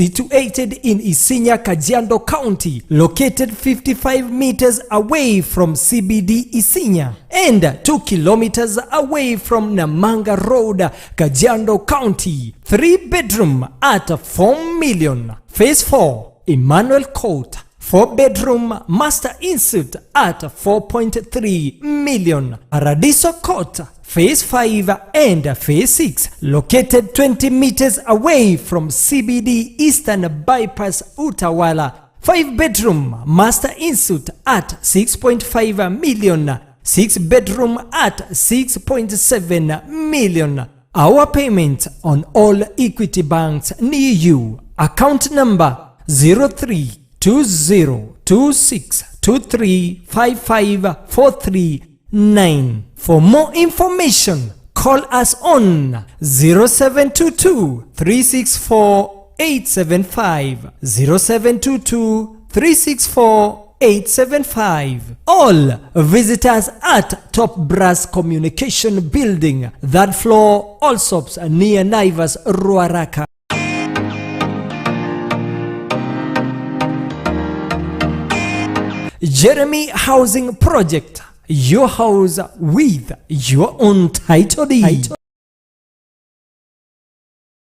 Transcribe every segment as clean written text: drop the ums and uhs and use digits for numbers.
Situated in Isinya, Kajiado County, located 55 meters away from CBD Isinya and 2 kilometers away from Namanga Road, Kajiado County. 3 bedroom at 4 million. Phase 4, Emmanuel Court. 4 bedroom master insert at 4.3 million. Paradiso Court, Phase 5 and Phase 6, located 20 meters away from CBD Eastern Bypass Utawala. 5 bedroom master insert at 6.5 million. 6 bedroom at 6.7 million. Our payment on all Equity banks near you. Account number 032026235543. For more information, call us on 0722 364 875, 0722 364 875. All visitors at Top Brass Communication Building, third floor, Allsops near Naivas, Ruaraka. Jeremy Housing Project, your house with your own title deed.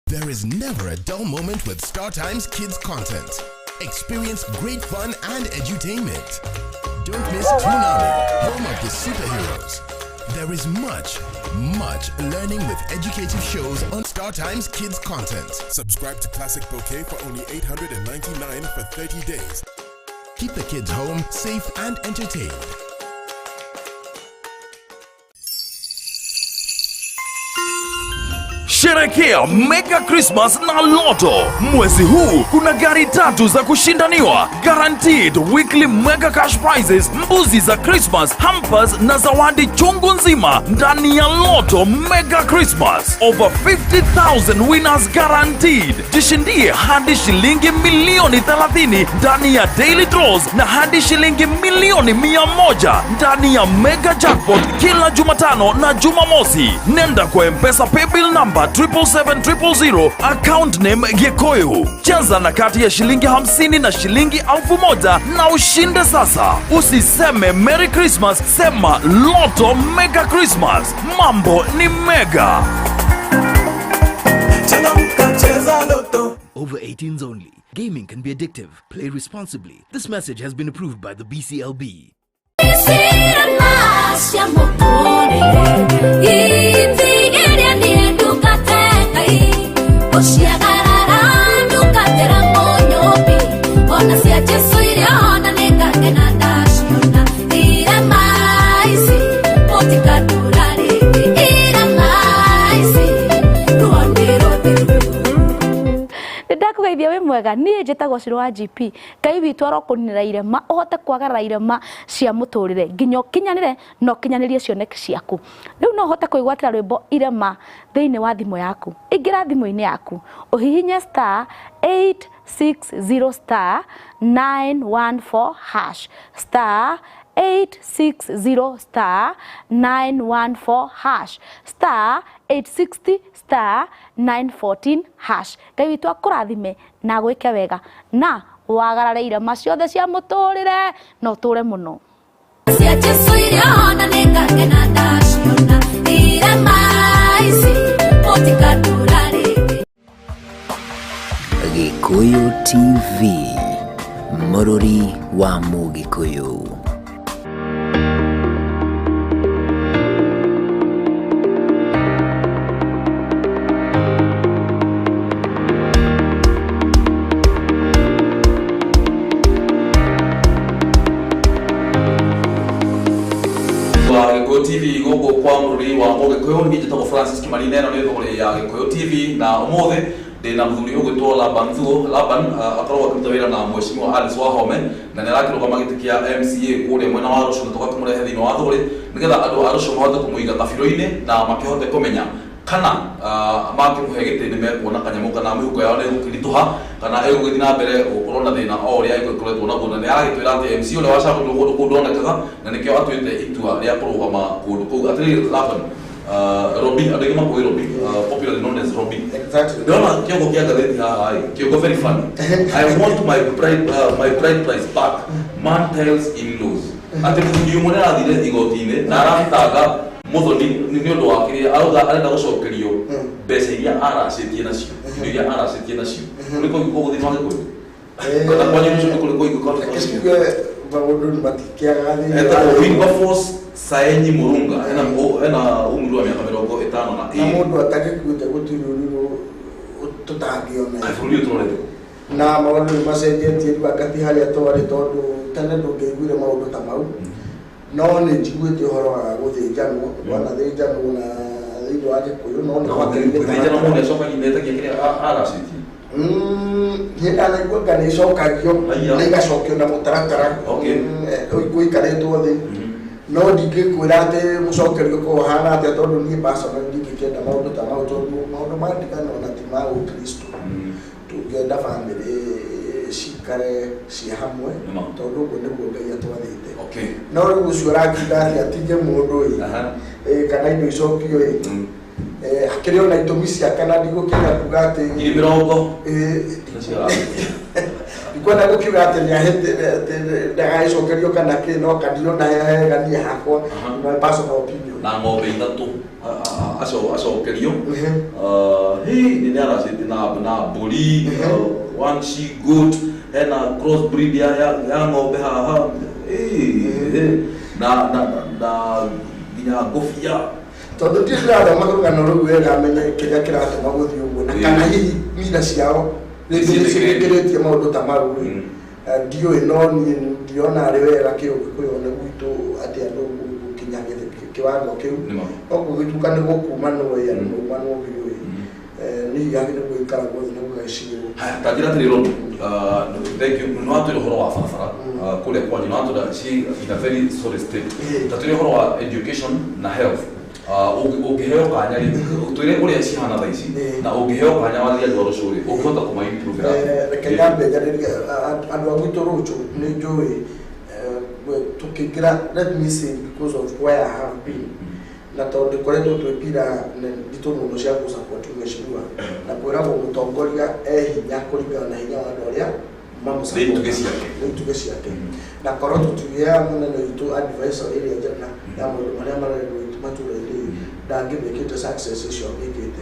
There is never a dull moment with StarTimes Kids content. Experience great fun and edutainment. Don't miss Toonami, home of the superheroes. There is much, much learning with educative shows on StarTimes Kids content. Subscribe to Classic Bouquet for only 899 for 30 days. Keep the kids home, safe and entertained. Sherekea Mega Christmas na Lotto. Mwezi huu kuna gari tatu za kushindaniwa, guaranteed weekly mega cash prizes, mbuzi za Christmas, hampers na zawadi chungu nzima ndani ya Lotto Mega Christmas. Over 50,000 winners guaranteed. Jishindie hadi shilingi milioni 30 ndani ya daily draws na hadi shilingi milioni 100 ndani ya mega jackpot kila Jumatano na Jumamosi. Nenda kwa M-Pesa paybill number 777 000, account name Gikuyu. Cheza na kati ya shilingi 50 na shilingi 1,000 na ushinde sasa. Usiseme Merry Christmas, sema Lotto Mega Christmas. Mambo ni mega. Over 18s only. Gaming can be addictive. Play responsibly. This message has been approved by the BCLB. Cirema cia mũtũrĩre itigeria niĩ ndungate Ngai gũciagarara ndungatĩra Mũnyũmbi ona cia Jesũ iria ona nĩngakena ndaciona irema ici mũtikatũra rĩngĩ irema ici ruo nĩ rũthiru. Nĩ ndakũgeithia, wĩ mwega. Niĩ njĩtagwo Ciro wa GP. Ngai witũ arokũninĩra irema ũhote kwagarara irema cia mũtũrĩre nginya ũkinyanĩre na ũkinyanĩrie cioneki ciaku. Rĩu no ũhote kwĩgwatĩra rwĩmbo Irema thĩinĩ wa thimũ yaku. Ingĩra thimũ-inĩ yaku, ũhihinye *860*914#, *860*914#, *860*914#. Ngai witũ akũrathime na agwĩke wega na wagarare irema ciothe cia mũtũrĩre na ũtũre mũno. Cia Jesũ iria ona nĩngakena ndaciona irema ici mũtikatũra rĩngĩ. Gikuyu TV, mũrũri wa Mũgĩkũyũ. Wa Gĩkũyũ TV gũkũ kwa mũrũri wa Mũgĩkũyũ. Niĩ njĩtagwo Francis Kimani na ĩno nĩ thũgũrĩ ya Gĩkũyũ TV, na ũmũthĩ ndĩna mũthuri ũgwĩtwo Laban Thuo. Laban akoragwo akĩruta wĩra na Mheshimiwa Alice Wahome na nĩ arakĩrũgama gĩtĩ kĩa MCA kũrĩa mwena wa Rũciũ, na tũgakĩmũrehe thĩinĩ wa thũgũrĩ nĩgetha andũ a Rũciũ mahote kũmũiga kabirũ-inĩ na makĩhote kũmenya kana makĩmũhe gĩtĩ nĩ mekuona kanyamũ kana mĩhuko yao nĩ ĩgũkĩritũha kana ĩgũgĩthiĩ na mbere gũkorwo na thĩna o ũrĩa ĩgũkoretwo naguo. Na nĩ aragĩtwĩra atĩ MC ũrĩa wacagũrirwo kũndũ kũu ndonekaga na nĩkĩo atuĩte itua rĩa kũrũgama kũndũ kũu. Atĩrĩrĩ Laban, Robi andũ aingĩ makũĩ Robi, popularly known as Robi. Exactly. Ndĩrona kĩongo kĩa ngathĩti haha ĩ, kĩongo very funny. "I want my bride price back, man tells in-laws." Atĩ mũthuri ũmwe nĩ arathire igoti-inĩ na arabitanga mũthoni nĩ ũndũ wa kĩrĩa arauga arenda gũcokerio mbeca iria aracĩtie nacio, indo iria aracĩtie nacio. Kũrĩ kũigua ũguo thĩinĩ wa Gĩkũyũ kana kwanyu rũciũ nĩ kũrĩ kũigua? Reke tuge maũndũ matikĩagaga thĩinĩ Etagwo wa- Wilberforce Saenyi Murunga, ena umri wa mĩaka mĩrongo ĩtano na na ĩrĩ. Mũndũ atagĩkuĩte gũtirĩ ũrirũ tũtangĩona. Kaĩ bũrũri ũyũ tũrorete kũ? Na maũndũ nĩ macenjetie rĩu angati harĩa twarĩ, tondũ tene ndũngĩaiguire maũndũ ta mau, no nĩ njiguĩte ũhoro wa gũthĩnjanwo, wanathĩnjanwo na thĩinĩ wa Gĩkũyũ, no nĩ gwakĩrĩ Gũthĩnjana mũndũ acokagia netagia kĩrĩa aracĩtie. Niĩ ndanaigua anga nĩ icokagio Aya. na igacokio na mũtaratara gũikarĩtwo thĩ, no ndingĩkwĩra atĩ mũcokerio ũkorwo ũhana atĩa, tondũ niĩ personally ndingĩkĩenda maũndũ ta mau, tondũ maũndũ ma ndigano na ti ma ũkristo. Tũngĩenda bamĩrĩ cikare ciĩ hamwe, Nĩma. tondũ ũguo nĩguo Ngai atwathĩte. No rĩu rĩu ũcio ũrakiuga atĩ atige mũndũ ĩ, kana indo icokio ĩ, akĩrĩ ona itũmi ciake na ndigũkĩenda kuga atĩ Ngiri mĩrongo nĩcio aracĩtie. Ndikwenda gũkiuga atĩ nĩ ndagagĩcokerio kana kĩ, no kandirona hega niĩ hakwa, my personal opinion. Na ng'ombe ithatũ acokerio. Hi nĩ aracĩtie na mbũri, one she goat, hena cross breed ya ng'ombe haha. Na nginya ngũbia. Tondũ ndirĩ ndĩrathoma rũgano rũu wega menye kĩrĩa kĩratũma gũthiĩ ũguo na kana hihi mira ciao rĩngĩ Nĩciĩtĩkĩrĩtie. nĩciĩtĩkĩrĩtie maũndũ ta mau rĩ. Ndiũĩ, no niĩ ndirona arĩ wega kĩũgĩkũyũ nĩ gwitũ atĩ andũ gũkinya kĩwango kĩu. Nĩma. No gũgĩtuĩka nĩ gũkumanwo ĩ, andũ maumanwo biũ ĩ, nĩ hihi nĩ gũgĩikaragwo thĩ na gũgacirwo. Haya, ta njĩra atĩrĩ Robi, thank you. Nĩ watwĩra ũhoro wa barabara kũrĩa kwanyu, nĩ watwĩra ci in a very sorry state. Ta twĩre ũhoro wa education na health. Ũngĩheo kanya rĩ, twĩre ũrĩa cihana thaa ici, na ũngĩheo kanya warĩrie andũ a rũciũ rĩ, ũngĩhota kũma improve atĩa? Reke nyambe njarĩrie andũ a gwitũ rũciũ. Nĩ njũĩ tũkĩingĩra, let me say, because of where I have been, na tondũ ndĩkoretwo twĩ pira nditũ mũno cia gũsupport mheshimiwa, na kwĩragwo mũtongoria e hinya kũringana na hinya wa andũ arĩa Nĩ itugĩ ciake. Nĩ itugĩ ciake, na korwo tũtigĩaga mũnene witũ advisor ĩrĩa njega ya maũndũ marĩa marendwo witũ matũra-inĩ, ndangĩmĩkĩte success icio amĩkĩte.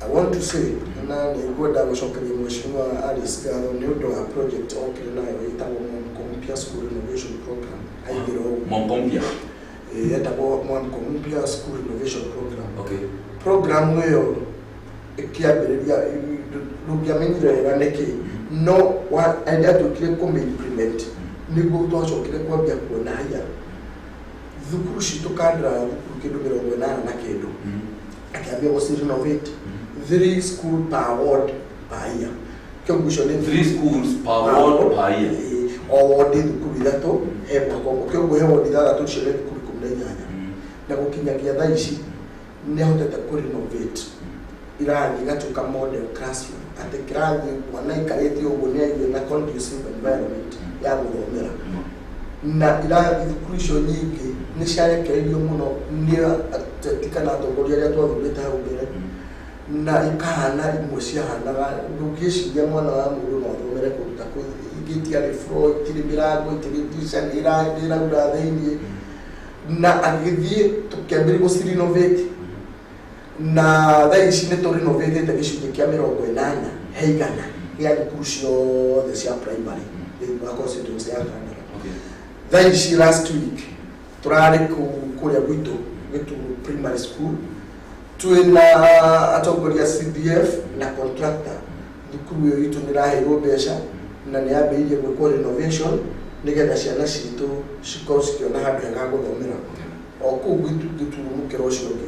I want to say na nĩ ngwenda gũcokeria mheshimiwa Alice ngatho nĩ ũndũ wa project okire nayo ĩtagwo Mwamko Mpya School Renovation Program aigĩra ũguo. Mwamko Mpya. Ĩtagwo Mwamko Mpya School Renovation Program. Program ĩyo ĩkĩambĩrĩria ndũngĩamenyire wega nĩkĩ, no rĩrĩa atuĩkire kũmĩ-implement nĩguo twacokire kwambia kuona haya thukuru citũ kandara thukuru kĩndũ 80 na kĩndũ, akĩambia gũci renovate three school per ward per year. Kĩoguo icio nĩ Three schools per ward per year. Ĩĩ, o ward thukuru ithatũ he mwaka ũmwe, kĩoguo he ward ithathatũ, icio nĩ thukuru 18, na gũkinyagia thaa ici nĩ ahotete kũ renovate irathi igatuĩka model classroom, atĩ kĩrathi mwana aikarĩte ũguo nĩ aigue na conducive environment ya gũthomera. Na irathi thukuru icio nyingĩ nĩ ciarekereirio mũno nĩ ateti kana atongoria arĩa twathurĩte hau mbere, na ikahana imwe ciahanaga ndũngĩciria mwana wa mũndũ no athomere kũndũ ta kũu, ingĩ itiarĩ floor, itirĩ mĩrango, itirĩ ndirisha, nĩ ĩraura thĩiniĩ, na agĩthiĩ tũkĩambĩrĩria gũci-renovate, na thaa ici nĩ tũ-renovatĩte gĩcunjĩ kĩa 80 he 100 gĩa thukuru ciothe cia primary thĩinĩ wa constituency ya Kandara. Thaa ici last week tũrarĩ kũu kũrĩa gwitũ Gĩturu Primary School, twĩna atongoria CDF na contractor. Thukuru ĩyo itũ nĩ ĩraheirwo mbeca na nĩ yambĩrĩirie gwĩkwo renovation nĩgetha ciana citũ cikorwo cikĩona handũ hega ha gũthomera. O kũu gwitũ Gĩturu mũkĩra ũcio ũngĩ,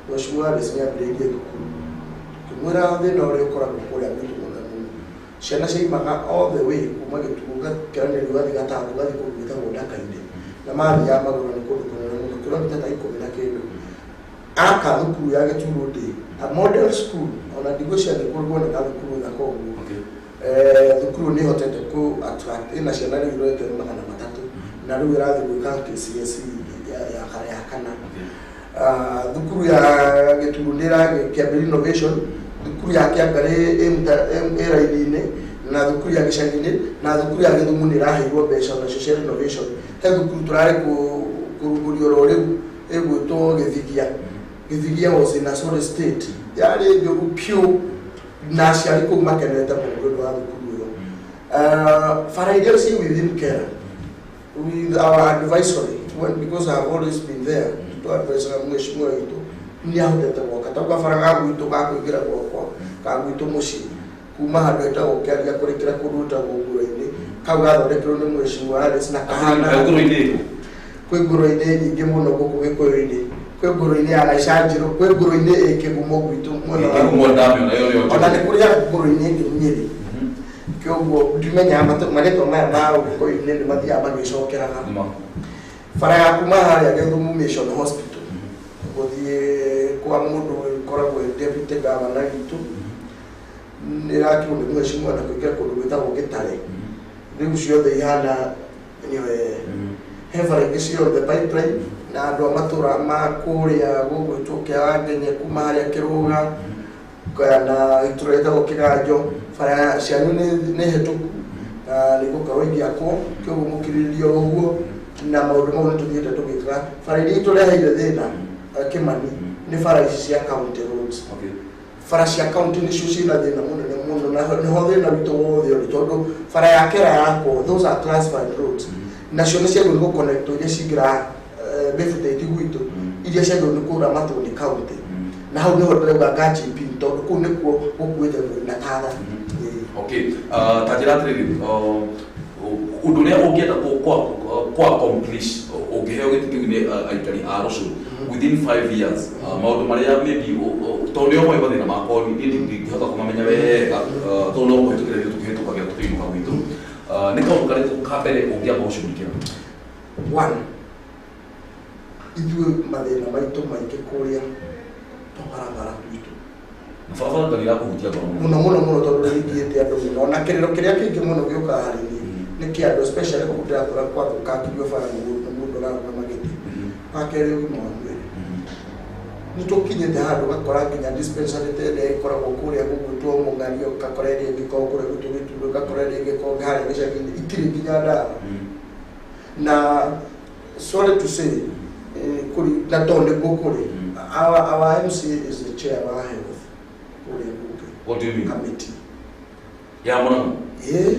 Mheshimiwa Alice nĩ ambĩrĩirie thukuru. Ngĩmwĩra thĩna ũrĩa ũkoragwo kũrĩa gwitũ mũno mũno, ciana ciaimaga all the way kuma Gĩturu, ũgakĩranĩria, ũgathiĩ Gatatũ, ũgathiĩ kũndũ gwĩtagwo Ndaka-inĩ, na mathiaga magũrũ, nĩ kũndũ kũnene mũno, kilomita ta 10 na kĩndũ. Aka thukuru ya Gĩturu ndĩ a model school, ona ndigwĩciria nĩ kũrĩ kuoneka thukuru thaka ũguo. Thukuru nĩ ĩhotete kũ attract, ĩna ciana rĩu irorete 300, na rĩu ĩrathiĩ gwĩka KCSE ya kana. Thukuru ya Gĩturu nĩ ĩrakĩambĩrĩria renovation, thukuru ya Kĩangarĩ ĩ raini-inĩ, na thukuru ya gĩcagi-inĩ, na thukuru ya Gĩthumo nĩ ĩraheirwo mbeca nacio cia renovation. He thukuru tũrarĩ kũrugũrio oro rĩu ĩgwĩtwo Gĩthigia. Gĩthigia was in a sorry state, yarĩ njũru piũ, na aciari kũu makenete mũno nĩ ũndũ wa thukuru ĩyo. Bara iria ci within Kera with our advisory, when, because I have always been there to advise mheshimiwa witũ, nĩ ahotete gwaka ta gabara ga gwitũ ga kũingĩra gwakwa ga gwitũ mũciĩ kuma handũ hetagwo Kĩaria kũrĩkĩra kũndũ gwĩtagwo Ngũrũ-inĩ, kau gathondekirwo nĩ mheshimiwa Alice na kahana Ngũrũ-inĩ ĩrĩkũ? Kwĩ ngũrũ-inĩ nyingĩ mũno gũkũ Gĩkũyũ-inĩ, kwĩ ngũrũ-inĩ ya Gaicanjirũ, kwĩ ngũrũ-inĩ ĩ Kĩgumo gwitũ mwena wa Kĩgumo ndamĩona ĩyo nĩyo. Ona nĩ kũrĩ ngũrũ-inĩ ĩngĩ Nyĩrĩ. Kĩoguo ndimenyaga marĩtwa maya ma Gĩkũyũ-inĩ nĩ mathiaga magĩcokeraga. Bara ya kuma harĩa Gĩthumo Mission Hospital gũthiĩ kwa mũndũ ũkoragwo e deputy governor witũ nĩ ĩrakirwo nĩ mheshimiwa na kũingĩra kũndũ gwĩtagwo Gĩtare. Rĩu ciothe ihana nĩwe. He bara ingĩ ciothe pipeline na andũ a matũra ma kũrĩa gũgwĩtwo Kĩawa Ngenye kuma harĩa Kĩrũga kana itũra rĩtagwo Kĩganjo, bara cianyu nĩ hĩtũku na nĩ igũkorwo igĩakwo, kĩoguo mũkirĩrĩrie o ũguo na maũndũ mau nĩ tũthiĩte tũgĩkaga. Bara iria itũreheire thĩna, Kĩmani, nĩ bara ici cia county roads. Bara cia county nĩcio ciĩna thĩna mũnene mũno, na nĩho thĩna witũ wothe ũrĩ, tondũ bara ya Kera yakwo, those are classified roads, nacio nĩ ciagĩrĩirwo nĩ gũconnect iria cingĩra mĩbutĩti gwitũ, iria ciagĩrĩirwo nĩ kũramatwo nĩ county, na hau nĩho ndĩrauga nga GP, tondũ kũu nĩkuo gũkuĩte mwĩrĩ na tara. Okay, ta njĩra atĩrĩrĩ, ũndũ ũrĩa ũngĩenda kwa accomplish ũngĩheo gĩtĩ kĩu nĩ aikari a Rũcũrũ within 5 years, maũndũ marĩa maybe tondũ nĩo moĩ mathĩna makwa, niĩ ndingĩhota kũmamenya wega, tondũ no kũhĩtũkĩra ithuĩ tũkĩhĩtũkagĩra tũkĩinũka gwitũ. Nĩ kaũndũ karĩkũ ka mbere ũngĩamba gũcugurikĩra? One, ithuĩ mathĩna maitũ maingĩ kũrĩa to barabara twitũ. Na barabara nga nĩirakũhutia ngoro mũno mũno mũno, tondũ nĩingĩte andũ mũno, ona kĩrĩro kĩrĩa kĩingĩ mũno gĩũkaga harĩ niĩ nĩ kĩa andũ, especially kũu ndĩrakora gwathũkangirio bara nĩ mũndũ ũrarũgama gĩtĩ. Wa kerĩ, ũgima wa mwĩrĩ. Nĩ tũkinyĩte handũ ũgakora nginya dispensary ta ĩrĩa ĩkoragwo kũrĩa gũgwĩtwo Mũng'ario, ũgakora ĩrĩa ĩngĩ ĩkoragwo kũrĩa gwitũ Gĩturo, ũgakora ĩrĩa ĩngĩ ĩkoragwo harĩa gĩcagi-inĩ, itirĩ nginya ndawa. Na sorry to say, kũrĩ na tondũ nĩkuo kũrĩ, our MCA is the chair wa health kũrĩa bunge. What do you mean? Committee. Ya Mũrang'a? Ĩĩ.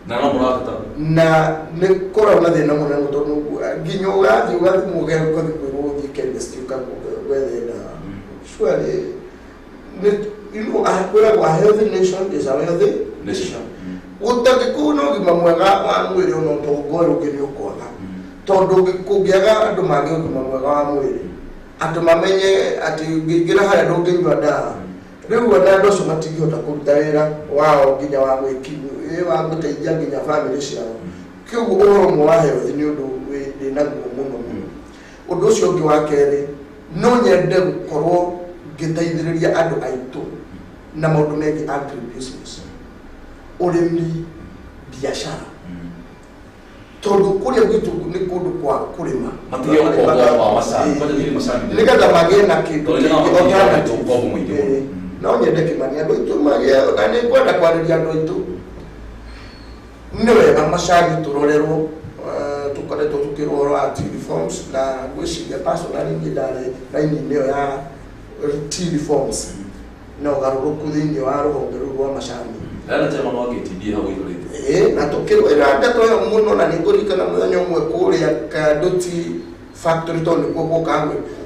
Na no mũrateta? Na nĩ koragwo na thĩna mũnene tondũ nginya ũgathiĩ ũgathimwo ũgathiĩ kwĩrwo ũthiĩ chemist gwethe ndawa. Surely nĩ kwĩragwo a healthy nation is a wealthy nation. Gũtangĩkorwo na ũgima mwega wa mwĩrĩ, ona ũtonga ũyũ ũngĩ nĩ ũkwaga, tondũ kũngĩaga andũ magĩe ũgima mwega wa mwĩrĩ, andũ mamenye atĩ ũngĩingĩra harĩa ndũngĩnyua ndawa, rĩu ona andũ acio matingĩhota kũruta wĩra wao nginya wa gwĩki wa gũteithia nginya bamĩrĩ ciao. Kĩoguo ũhoro ũmwe wa health nĩ ũndũ ndĩ naguo mũno mũno. Ũndũ ũcio ũngĩ wa kerĩ, no nyende gũkorwo ngĩteithĩrĩria andũ aitũ na maũndũ megiĩ agribusiness, ũrĩmi, biacara, tondũ kũrĩa gwitũ nĩ kũndũ kwa kũrĩma. Matige ũkombo wa macani. Kwanja nĩ macani. Nĩgetha magĩe na kĩndũ Tondũ nĩ kĩngĩ alternative. ũkombo mũingĩ mũno. Ĩĩ. No nyende Kĩmani andũ aitũ magĩe, na nĩ ngwenda kwarĩria andũ aitũ, nĩ wega macani tũrorerwo. Tũkoretwo tũkĩrwo ũhoro wa tea reforms, na ngwĩciria personally niĩ ndarĩ raini-inĩ ĩyo ya tea reforms na ũgarũrũku thĩinĩ wa rũhonge rũu rwa macani. Ndana chairman wa KTDA hau ũikarĩte. Ĩĩ, na tũkĩrũĩra ndeto ĩyo mũno, na nĩ ngũririkana mũthenya ũmwe kũrĩa Kanduti factory, tondũ nĩkuo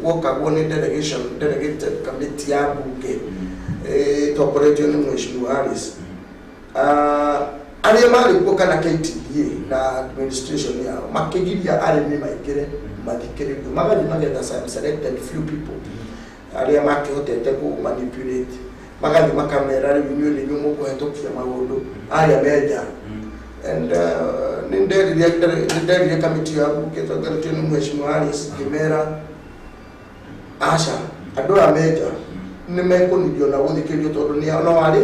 gwokagwo nĩ delegation, delegated committee ya bunge ĩtongoretio nĩ mheshimiwa Alice. Arĩa marĩ kuo kana KTDA na administration yao makĩgiria arĩmi maingĩre mathikĩrĩrio, magathiĩ magetha some selected few people arĩa makĩhotete kũ manipulate, magathiĩ makamera rĩu inyuĩ nĩ inyuĩ mũkũhetũkia maũndũ arĩa me nja. And nĩ nderire kamĩtĩ ya bunge ĩtongoretio nĩ mheshimiwa Alice, ngĩmera aca, andũ aya me nja nĩ mekũnirio na gũthikĩrĩrio tondũ nĩ no arĩ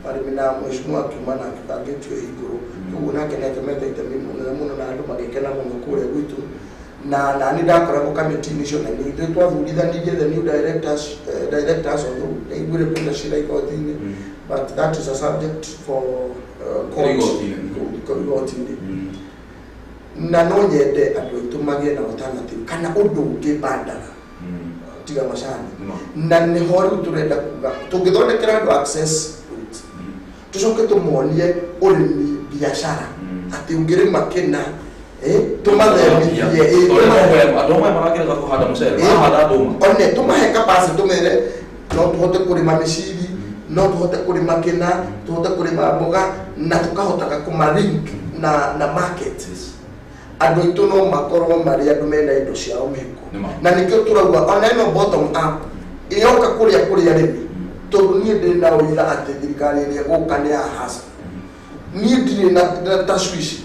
arĩmi. Na mheshimiwa akiuma na akĩbangĩtio hingũrwo, koguo nake nĩ atemete itemi mũnene mũno na andũ magĩkena mũno kũrĩa gwitũ. Na nĩ ndakoragwo kamĩtĩ-inĩ icio na nĩ twathurithanirie the new directors although ndaiguire kwĩna cira igoti-inĩ, but that is a subject for court. Igoti-inĩ. Igoti-inĩ. Na no nyende andũ aitũ magĩe na alternative kana ũndũ ũngĩ bandara tiga macani. Na nĩho rĩu tũrenda kuga tũngĩthondekera andũ access routes, tũcoke tũmonie ũrĩmi biacara, atĩ ũngĩrĩma kĩna, tũmathemithie, Andũ amwe marakĩrega kũhanda mũcere, marahanda ndũma. One tũmahe capacity, tũmere no tũhote kũrĩma mĩciri, no tũhote kũrĩma kĩna, tũhote kũrĩma mboga, na tũkahotaga kũma-link na market. Andũ aitũ no makorwo marĩ andũ mena indo ciao mĩhuko. Na nĩkĩo tũrauga ona ĩno bottom up ĩyoka kũrĩa kũrĩ arĩmi, tondũ niĩ ndĩ na ũira atĩ thirikari ĩrĩa ĩgũka nĩ ya hasa. Niĩ ndirĩ na tashwishi.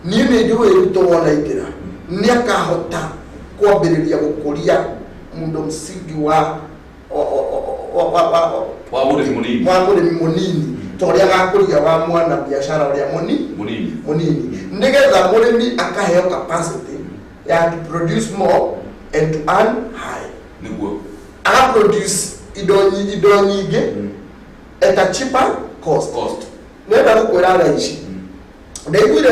Niĩ nĩ njũĩ Ruto wona aingĩra nĩ akahota kwambĩrĩria gũkũria mundo msingi wa Wa mũrĩmi mũnini. Wa mũrĩmi mũnini, ta ũrĩa agakũria wa mwana biacara ũrĩa mũnini. Mũnini, nĩgetha mũrĩmi akaheo capacity ya to produce more and to earn high. Agaproduce indo nyingĩ at a cheaper cost. Cost. Nenda gũkwĩra thaa ici ndaiguire,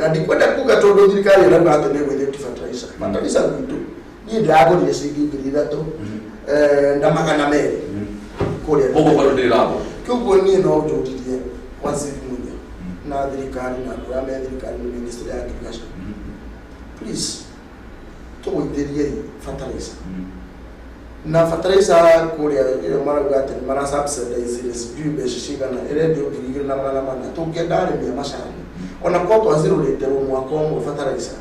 na ndikwenda kuga tondũ thirikari ĩrauga atĩ nĩ ĩgũithĩtie fertilizer. Fertilizer gwitũ niĩ ndĩragũrire ciringi 3200 kũrĩa. Koguo bado ndĩrĩ rabo. Kĩoguo niĩ no njũririe waziri Munya na thirikari na andũ arĩa me thirikari nĩ ministry ya agriculture, please tũgũithĩrie fertilizer. Na fertilizer kũrĩa ĩyo marauga atĩ nĩ mara subsidize sijui mbeca cigana, ĩrendio 2400. Tũngĩenda arĩmi a macani ona korwo twazirũrĩte mwaka ũmwe fertilizer,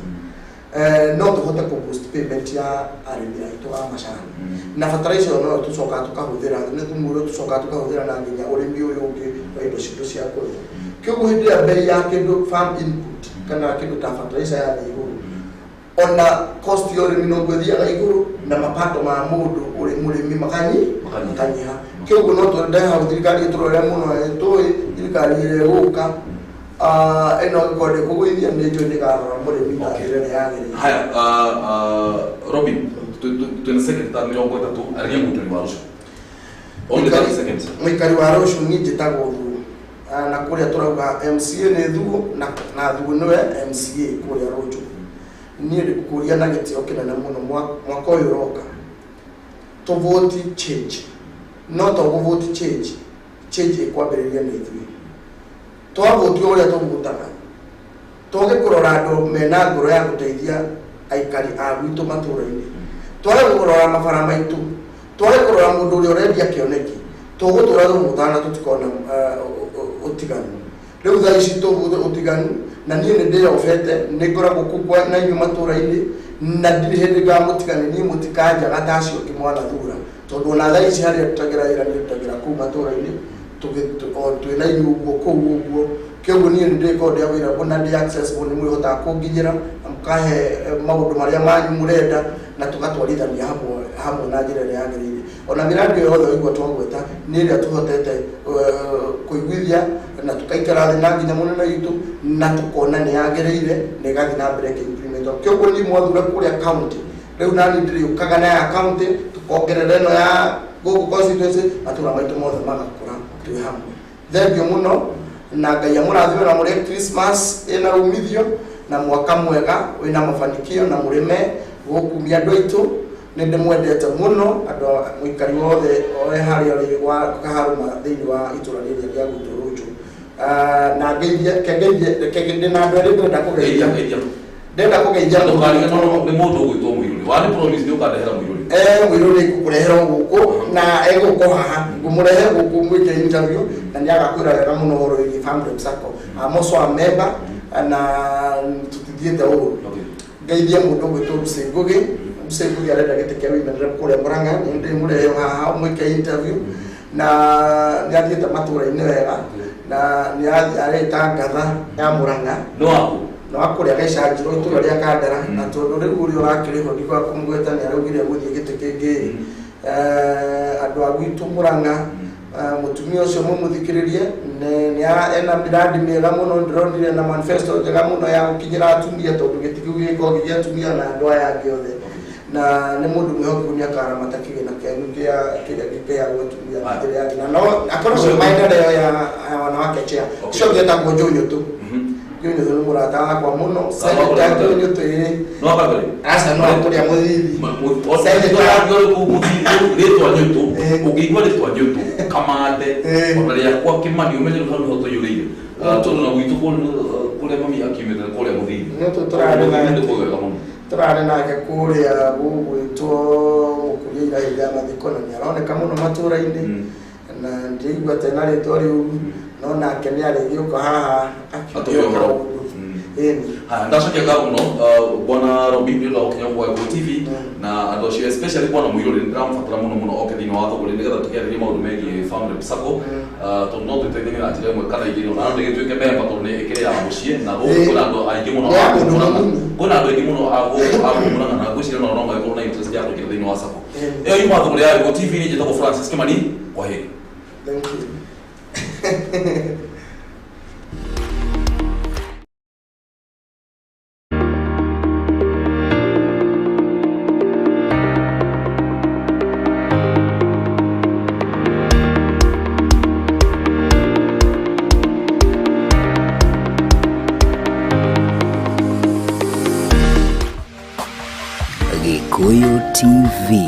no tũhote kũ boost payment ya arĩmi aitũ a macani. Na fertilizer ĩyo no tũcokaga tũkahũthĩra, nĩ thumu ũrĩa tũcokaga tũkahũthĩra na nginya ũrĩmi ũyũ ũngĩ wa indo citũ cia kũrĩa. Kĩoguo hĩndĩ ĩrĩa bei ya kĩndũ farm input kana kĩndũ ta fertilizer yathiĩ igũrũ, ona cost ya ũrĩmi noguo ĩthiaga igũrũ, na mapato ma mũndũ ũrĩ mũrĩmi makanyiha. Kĩoguo no twende hau thirikari ĩtũrore mũno. Tũĩ thirikari ĩrĩa ĩgũka, ĩno ĩngĩkorwo ndĩkũgũithia, nĩ njũĩ ndĩkarora mũrĩmi na njĩra ĩrĩa yagĩrĩire. Haya, Robin, twĩna second ta 30, arĩria mũikari wa Rũciũ. Only 30 seconds. Mũikari wa Rũciũ, niĩ njĩtagwo Thuo. Na kũrĩa tũrauga MCA nĩ Thuo na Thuo nĩwe MCA kũrĩa Rũciũ. Niĩ ndĩkũria na gĩtĩo kĩnene mũno, mwaka ũyũ ũroka tũvote change. No to gũvote change, change ĩkwambĩrĩria nĩ ithuĩ. Twavotio ũrĩa tũvotaga, twage kũrora andũ mena ngoro ya gũteithia aikari a gwitũ matũra-inĩ, twage kũrora mabara maitũ, twage kũrora mũndũ ũrĩa ũrendia kĩoneki, tũgũtũra tũvotaga na tũtikona ũtiganu. Rĩu thaa ici tũvote ũtiganu. Na niĩ nĩ ndĩyobete, nĩ ngoragwo kũu na inyuĩ matũra-inĩ, na ndirĩ hĩndĩ ngamũtigania. Niĩ mũtikanjaga ta acio angĩ mwanathura, tondũ ona thaa ici harĩa ndutagĩra wĩra, niĩ ndutagĩra kũu matũra-inĩ, o twĩna inyuĩ ũguo kũu ũguo. Kĩoguo niĩ nĩ ndĩkorwo ndĩ available na ndĩ accessible, nĩ mwĩhotaga kũnginyĩra na mũkahe maũndũ marĩa manyu mũrenda, na tũgatwarithania hamwe hamwe na njĩra ĩrĩa yagĩrĩire. Ona mĩrandi ĩyo yothe ũigua twagweta nĩ ĩrĩa tũhotete kũiguithia na tũkaikara thĩ na nginya mũnene witũ na tũkona nĩ yagĩrĩire na ĩgathiĩ na mbere ĩkĩ-implement. Kĩoguo niĩ mwathura kũrĩa county, rĩu nani ndĩrĩũkaga na ya county, tũkongerera ĩno ya gũkũ constituency, matũra maitũ mothe magakũra twĩ hamwe. Thengiũ mũno na Ngai amũrathime, na mũrĩe Christmas ĩna umithio na mwaka mwega wĩna mafanikio, na mũrĩme gũkumia andũ aitũ. Nĩ ndĩmwendete mũno andũ mũikari wothe we harĩa ũrĩ wa Kaharũma thĩinĩ wa itũra rĩrĩa rĩa gwitũ Rũnjũ. Na ngeithie, kengeithie, reke ndĩ na andũ erĩ ndĩrenda kũgeithia. Geithia. Ndĩrenda kũgeithia. Ndũkariganĩrwo nĩ mũndũ ũgwĩtwo Mũirũrĩ. Wani promise nĩ ũkandehera Mũirũrĩ. Mũirũrĩ ngũkũrehera gũkũ na egũkũ haha, ngũmũrehe gũkũ mwĩke interview, na nĩ agakwĩra wega mũno ũhoro wĩgiĩ Farm Rep Sacco. I'm also a member na tũtithiĩte ũru. Ngeithie mũndũ ũgwĩtwo Lucy Ngugi. Lucy Ngugi arenda gĩtĩ kĩa women rep kũrĩa Murang'a, nĩ ndĩmũrehe haha mwĩke interview, na nĩ athiĩte matũra-inĩ wega na nĩ aretangatha ya Murang'a. Nĩ waku? Na wa kũrĩa Gaicanjirwo itũra rĩa Kandara. Na tondũ rĩu ũrĩa ũrakĩrĩhwo ndikwa kũmũgweta, nĩ araugire gũthiĩ gĩtĩ kĩngĩ. Andũ a gwitũ Murang'a, Mũtumia ũcio mũmũthikĩrĩrie ena miradi mĩega mũno, ndĩronire na manifesto njega mũno ya gũkinyĩra atumia, tondũ gĩtĩ kĩu gĩgĩkorwo gĩ gĩa atumia na andũ aya angĩ othe, na nĩ mũndũ mwĩhokeku, nĩ akaramata kĩgĩna kĩanyu kĩa kĩrĩa gĩkĩheagwo atumia na njĩra yake, na no akoragwo maendeleo ya wanawake chair. Ũcio ũngĩ etagwo Joe Nyũtũ. Joe Nyũtũ nĩ mũrata wakwa mũno, Senator Joe Nyũtũ, ĩĩ. No akagore. Aca, no kũrĩa mũthithi. Rĩtwa Nyũtũ, ũngĩigua rĩtwa Nyũtũ Kamande ona rĩakwa Kĩmani, ũmenye rĩu hau nĩho tũiyũrĩire, tondũ na gwitũ kũrĩa mami akiumĩte nĩ kũrĩa mũthithi. Nyũtũ tũrarĩ nake. Nĩ kwega mũno. Tũrarĩ nake kũrĩa gũgwĩtwo Mũkũria ira hĩndĩ ya mathiko, na nĩ aroneka mũno matũra-inĩ, na ndĩraigua tena rĩtwa rĩu, no nake nĩ arĩgĩũka haha Atũhe akiuge ũhoro. kaũndũ, ĩni. Haya, ndacokia ngatho mũno, bwana Robi, nĩ ũndũ wa gũkinya gwa Gĩkũyũ TV na andũ acio, especially bwana Mũirũrĩ, nĩ ndĩramũbatara mũno mũno oke thĩinĩ wa thũgũrĩ nĩgetha tũkĩarĩrie maũndũ megiĩ family sacco, tondũ no tũteithanie na njĩra ĩmwe kana igĩrĩ, ona no ndĩgĩtuĩke member, tondũ nĩ ĩkĩrĩ ya mũciĩ na gũkũ kwĩna andũ aingĩ mũno Nĩ ya a mũndũ Murang'a. mũnini. Kwĩna andũ aingĩ mũno a gũkũ a gũkũ Murang'a, na ngwĩciria no magĩkorwo na interest ya kũingĩra thĩinĩ wa sacco ĩyo. Yuma thũgũrĩ ya Gĩkũyũ TV, niĩ njĩtagwo Francis Kimani, kwa heri. Thank you. Gikuyu TV.